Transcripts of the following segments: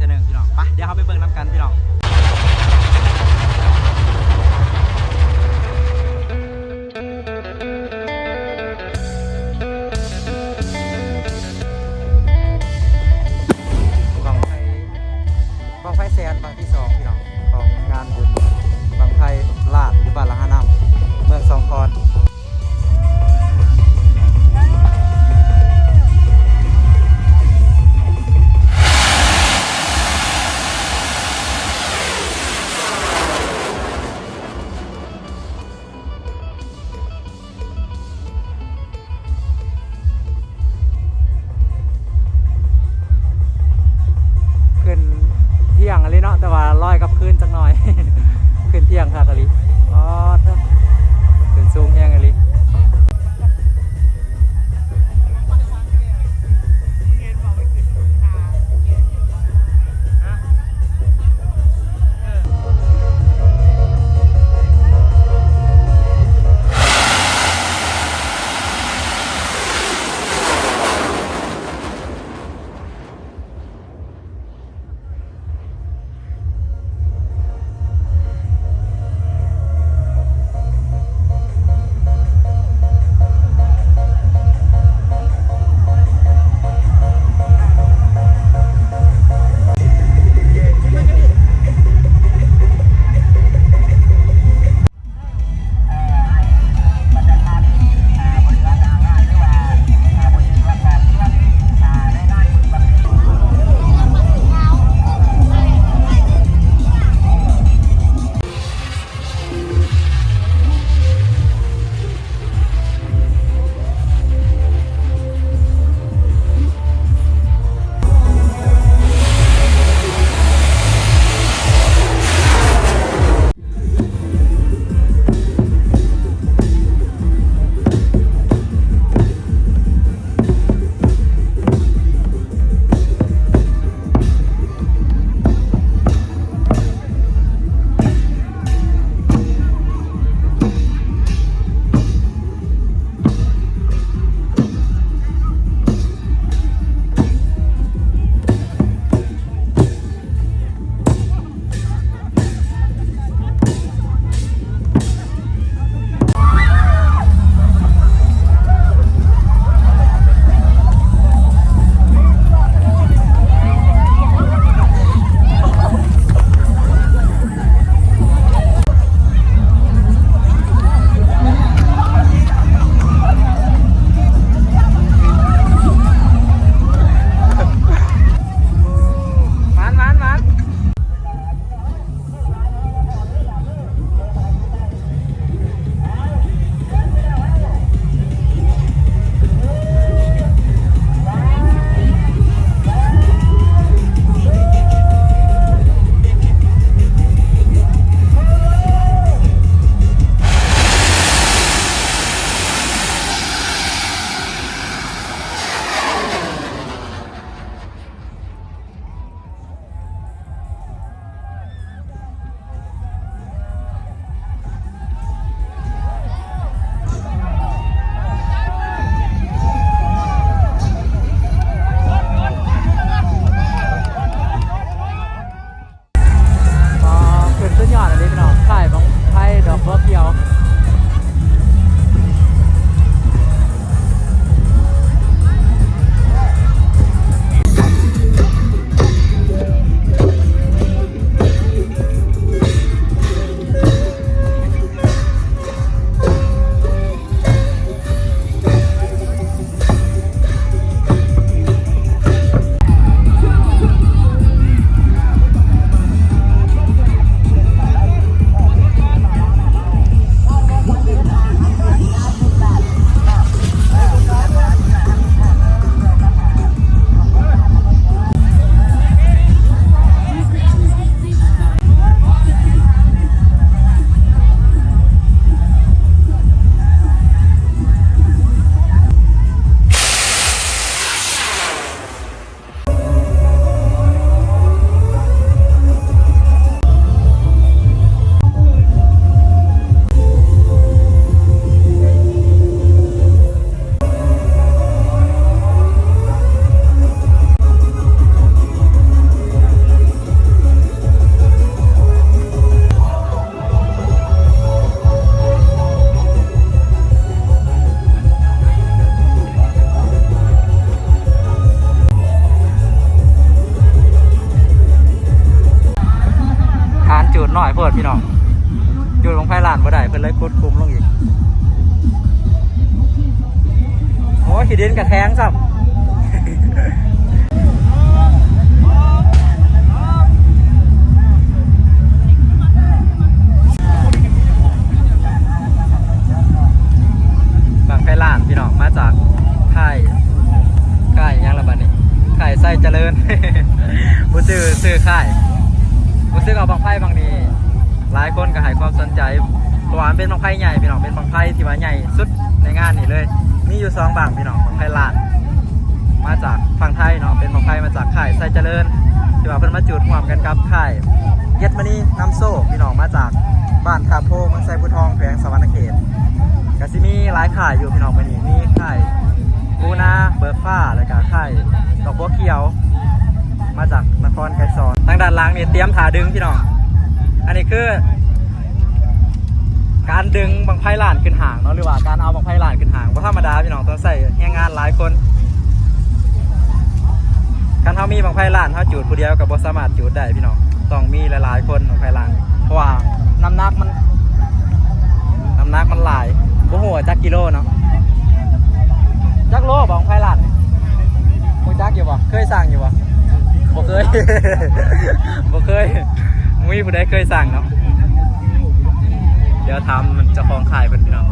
ເທື່ອໜຶ່ງພີ່ນ້ອງ. ໄປ ດຽວເຮົາໄປເບິ່ງນຳກັນພີ່ນ້ອງ. ບັ້ງໄຟ ບັ້ງໄຟແສນບັ້ງທີສອງພີ່ນ້ອງ ຂອງງານບຸນບັ້ງໄຟລາດ ຢູ່ບ້ານລະຫານ້ຳ ເມືອງສອງຄອນ. ຂຶ້ນທ່ຽງອີ່ຫຼີເນາະ ແຕ່ວ່າລອຍກັບຄືນຈັກໜ້ອຍ. ຂຶ້ນທ່ຽງຄັກອີ່ຫຼີ. ອໍ ເທີ ຂຶ້ນສູງແຮງອີ່ຫຼີ. ເ ໂທດພີ່ນ້ອງ ຈູດບັ້ງໄຟລ້ານບໍ່ໄດ້ ເພິ່ນເລີຍຂຸດຂຸມລົງອີກ. ໂອ້ຍ ຂີ້ດິນກະແທງຊ້ຳ. ບັ້ງໄຟລ້ານພີ່ນ້ອງ ມາຈາກຄ້າຍ ຄ້າຍຫຍັງລະບັດນີ້ ຄ້າຍໄຊຈະເລີນ ບໍ່ຊື່ຊື່ຄ້າຍ. ຮູ້ສຶກວ່າບັ້ງໄຟບັ້ງນີ້ ຫຼາຍຄົນກໍໃຫ້ຄວາມສົນໃຈ ເພາະວ່າມັນເປັນບັ້ງໄຟໃຫຍ່ພີ່ນ້ອງ ເປັນບັ້ງໄຟທີ່ວ່າໃຫຍ່ສຸດໃນງານນີ້ເລີຍ. ມີຢູ່ສອງບັ້ງພີ່ນ້ອງ ບັ້ງໄຟລ້ານ ມາຈາກຝັ່ງໄທເນາະ ເປັນບັ້ງໄຟມາຈາກຄ້າຍໄຊຈະເລີນ ທີ່ວ່າເພິ່ນມາຈູດຮ່ວມກັນກັບຄ້າຍເກດມະນີນຳໂຊກ ພີ່ນ້ອງ ມາຈາກບ້ານທ່າໂພ ເມືອງໄຊພູທອງ ແຂວງສະຫວັນນະເຂດ. ກໍຊິມີຫຼາຍຄ້າຍຢູ່ພີ່ນ້ອງ ມື້ນີ້ມີຄ້າຍປູນາເບີກຟ້າ ແລ້ວກໍຄ້າຍດອກບົວຂຽວ ມາຈາກນະຄອນໄກສອນ. ທາງດ້ານຫຼັງນີ້ຕຽມຖ້າດຶງພີ່ນ້ອງ ອັນນີ້ຄື ການດຶງບັ້ງໄຟລ້ານຂຶ້ນຫ້າງເນາະ ຫຼືວ່າການເອົາບັ້ງໄຟລ້ານຂຶ້ນຫ້າງ ບໍ່ທຳມະດາພີ່ນ້ອງ ຕ້ອງໃຊ້ແຮງງານຫຼາຍຄົນ. ຄັນເຮົາມີບັ້ງໄຟລ້ານ ເຮົາຈູດຜູ້ດຽວກໍບໍ່ສາມາດຈູດໄດ້ພີ່ນ້ອງ ຕ້ອງມີຫຼາຍໆຄົນບັ້ງໄຟລ້ານ ເພາະວ່ານ້ຳໜັກມັນ ນ້ຳໜັກມັນຫຼາຍ. ບໍ່ຮູ້ວ່າຈັກກິໂລເນາະ ຈັກໂລບັ້ງໄຟລ້ານ ຮູ້ຈັກຢູ່ບໍ່? ເຄີຍສ້າງຢູ່ບໍ່? ບໍ່ເຄີຍ ບໍ່ເຄີຍ ບໍ່ມີຜູ້ໃດເຄີຍສ້າງເນາະ. ດຽວຖາມເຈົ້າຂອງຄ້າຍເພິ່ນພີ່ນ້ອງ.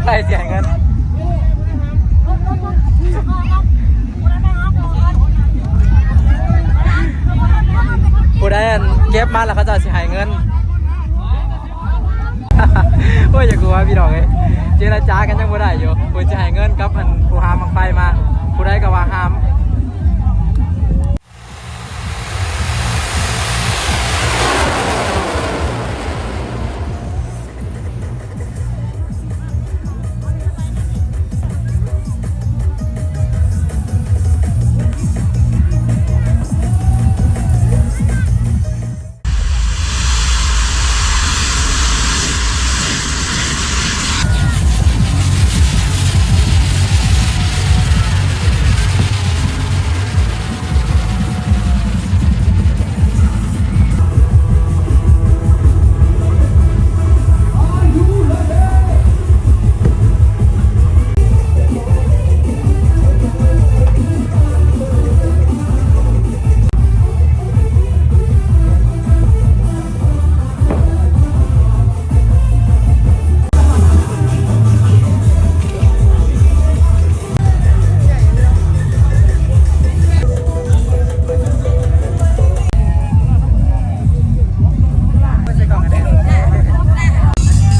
ໃຜຊິໃຫ້ເງິນ? ຜູ້ໃດອັນເກັບມາແລ້ວ ເຂົາເຈົ້າຊິໃຫ້ເງິນ. ໂອ້ຍ ຢ່າກົວພີ່ນ້ອງເອີຍ ເຈລະຈາກັນຍັງບໍ່ໄດ້ຢູ່ ເພິ່ນຊິໃຫ້ເງິນກັບອັນຜູ້ຫາມບັ້ງໄຟມາ ຜູ້ໃດກໍວ່າຫາມ.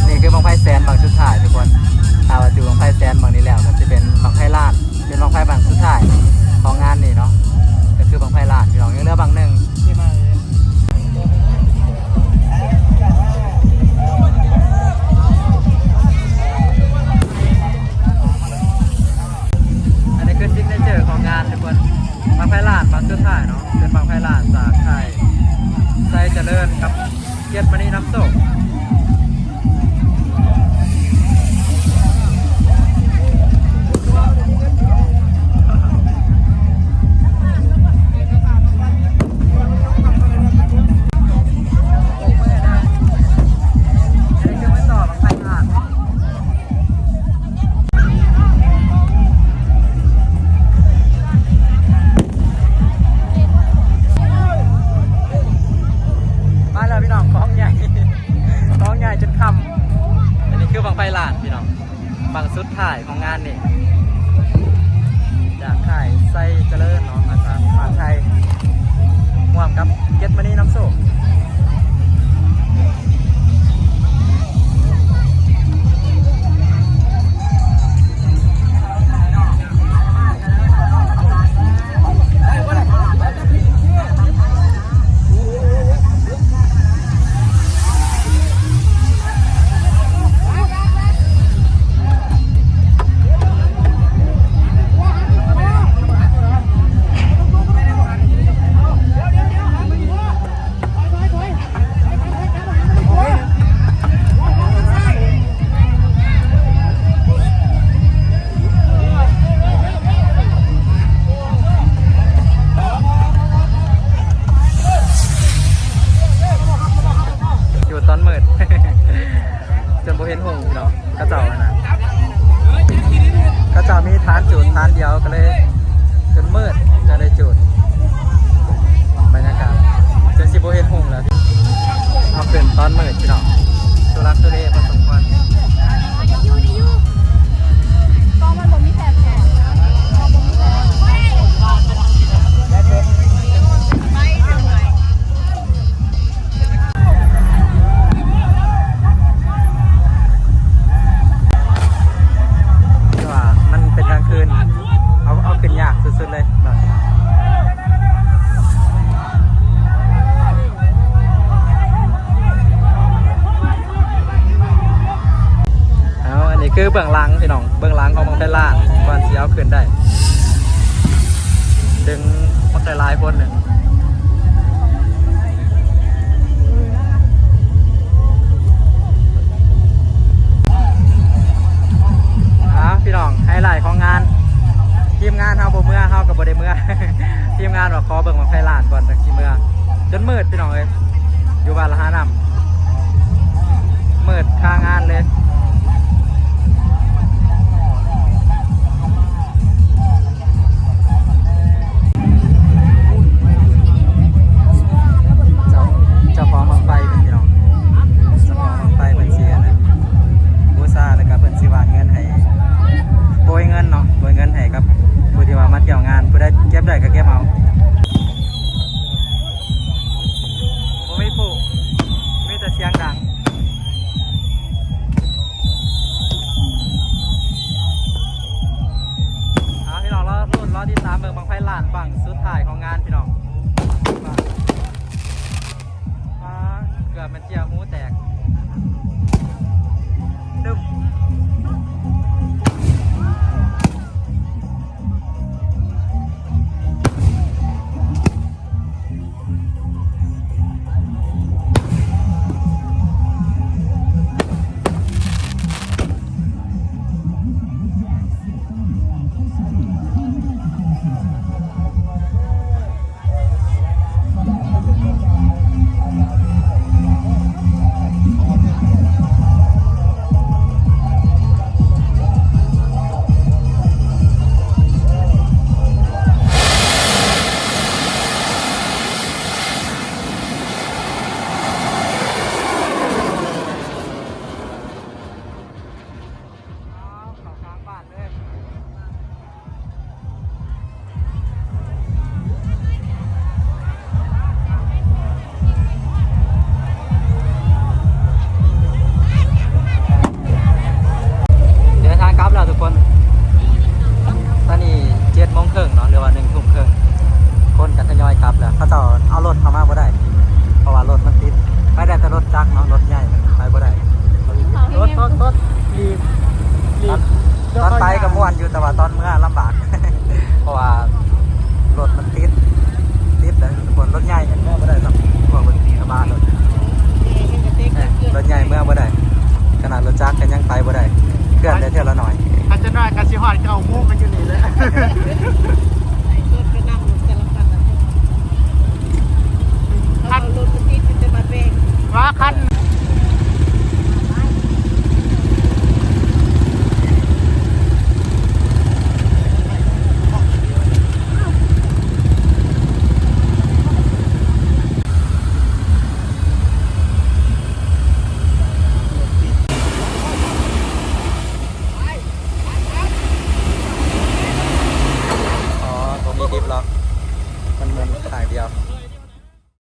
ນີ້ຄືບັ້ງໄຟແສນບັ້ງສຸດທ້າຍທຸກຄົນ. ຖ້າວ່າຈູດບັ້ງໄຟແສນບັ້ງນີ້ແລ້ວ ກໍຊິເປັນບັ້ງໄຟລ້ານ ເປັນບັ້ງໄຟບັ້ງສຸດທ້າຍຂອງງານນີ້ເນາະ ກໍຄືບັ້ງໄຟລ້ານ ພີ່ນ້ອງ ຍັງເຫຼືອບັ້ງໜຶ່ງ. ອັນນີ້ຄືຊິກເນເຈີຂອງງານທຸກຄົນ ບັ້ງໄຟລ້ານບັ້ງສຸດທ້າຍເນາະ ເປັນບັ້ງໄຟລ້ານຈາກຄ້າຍໄຊຈະເລີນກັບ ເຈັດມະນີນຳໂຊກ. ມາແລ້ວພີ່ນ້ອງ ຂອງໃຫຍ່ ຂອງໃຫຍ່ຈົນຄ່ຳ. ອັນນີ້ຄືບັ້ງໄຟລ້ານພີ່ນ້ອງ ບັ້ງສຸດທ້າຍຂອງງານນີ້ ຈາກຄ້າຍໄຊຈະເລີນເນາະ ມາຈາກບ້ານໄທ ຮ່ວມກັບເຈັດມະນີນຳໂຊກ. ຢູ່ຕອນມືດ ຈົນບໍ່ເຫັນຫຸ່ງເນາະ ເຂົາເຈົ້າຫັ້ນນະ ເຂົາເຈົ້າມີຖານຈູດຖານດຽວ ກໍເລີຍຈົນມືດຈັ່ງໄດ້ຈູດ. ບັນຍາກາດຈົນຊິບໍ່ເຫັນຫຸ່ງແລ້ວ ເອົາຂຶ້ນຕອນມືດພີ່ນ້ອງ ທຸລັກທຸເລພໍສົມຄວນ. ແຕ່ວ່າມັນເປັນກາງຄືນ ເອົາ ເອົາຂຶ້ນຍາກສຸດໆເລີຍ. ເອົາ ອັນນີ້ຄືເບື້ອງຫຼັງພີ່ນ້ອງ ເບື້ອງຫຼັງຂອງບັ້ງໄຟລ້ານ ກ່ອນຊິເອົາຂຶ້ນໄດ້ ດຶງບັກໄດ້ຫຼາຍຄົນໜຶ່ງ. ເອົາ ພີ່ນ້ອງ ໄຮໄລຂອງງານ ທີມງານເຮົາບໍ່ເມືອ ເຮົາກໍບໍ່ໄດ້ເມືອ ທີມງານວ່າຂໍເບິ່ງບັ້ງໄຟລ້ານກ່ອນ ຈັ່ງຊິເມືອ. ຈົນມືດພີ່ນ້ອງເອີຍ ຢູ່ບ້ານລະຫານ້ຳ ມືດຄາງານເລີຍ. ເຈົ້າ ເຈົ້າຂອງບັ້ງໄຟເພິ່ນ ພີ່ນ້ອງ ເຈົ້າຂອງບັ້ງໄຟເພິ່ນຊິອັນນັ້ນ ບູຊາ ແລ້ວກໍເພິ່ນຊິວາງເງິນໃຫ້ ກັບຜູ້ທີ່ວ່າມາທ່ຽວງານ ຜູ້ໃດເກັບໄດ້ກໍເກັບເອົາ. ບໍ່ມີຜູ້ ມີແຕ່ສຽງດັງ. ເອົາ ພີ່ນ້ອງ ລໍລຸ້ນ ລໍຕິດຕາມເບິ່ງບັ້ງໄຟລ້ານບັ້ງສຸດທ້າຍຂອງງານ ພີ່ນ້ອງ. ອາ ເກືອບແມ່ນເຈ້ຍຫູແຕກ. ຕຶ້ມ. ເດີນທາງກັບແລ້ວທຸກຄົນ. ຕອນນີ້ເຈັດໂມງເຄິ່ງເນາະ ຫຼືວ່າໜຶ່ງທຸ່ມເຄິ່ງ ຄົນກໍທະຍອຍກັບແລ້ວ. ເຂົາເຈົ້າເອົາລົດເຂົ້າມາບໍ່ໄດ້ ເພາະວ່າລົດມັນຕິດ ໄປໄດ້ແຕ່ລົດຈັກເນາະ ລົດໃຫຍ່ໄປບໍ່ໄດ້. ລົດ ລົດ ລົດ ລີບ ລີບ ຕອນໄປກໍມ່ວນຢູ່ ແຕ່ວ່າຕອນເມືອລຳບາກ ເພາະວ່າລົດມັນຕິດ ຕິດແລ້ວທຸກຄົນ. ລົດໃຫຍ່ເມືອບໍ່ໄດ້ຊ້ຳ ພວກເພິ່ນຕີຂະບານລົດ ລົດໃຫຍ່ເມືອບໍ່ໄດ້.